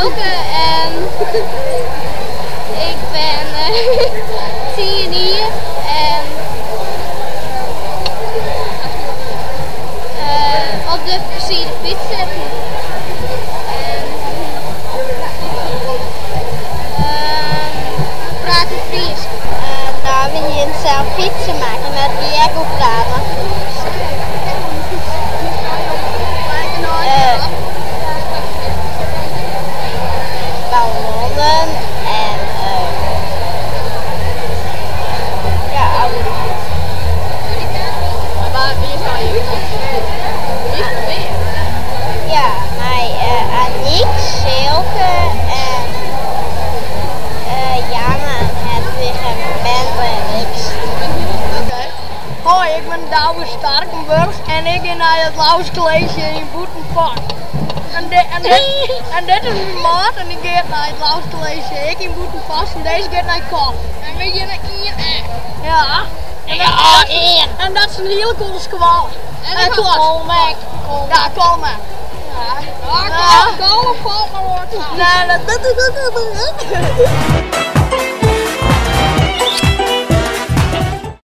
Silke en ik bin tsien jier en op de fersierde fyts sitten en prate Frysk. No, we hienen sels fytsen makke, mar it wie ek oer praten. Ballonnen en ja, oude fytsen. Ja, mei Aniek, Silke en Jana en Hedwig en Bente en ik. Hoi, ik bin Douwe Starkenburg en ik gean nei it Lauwers College yn Bûtenpost. En, di, en, dit, en dit is myn maat en dy giet nei it Lauwers College ek yn Bûtenpost en dizze giet nei Koch. En we gean nei ien E. Ja. En dat, Ja, ien. En dat is in hiele coole skoalle. En Eh, ik klas. Kolmek. Ja, Kolmek. Ja, Ja. Kolmek valt maar wat. Nee, dat...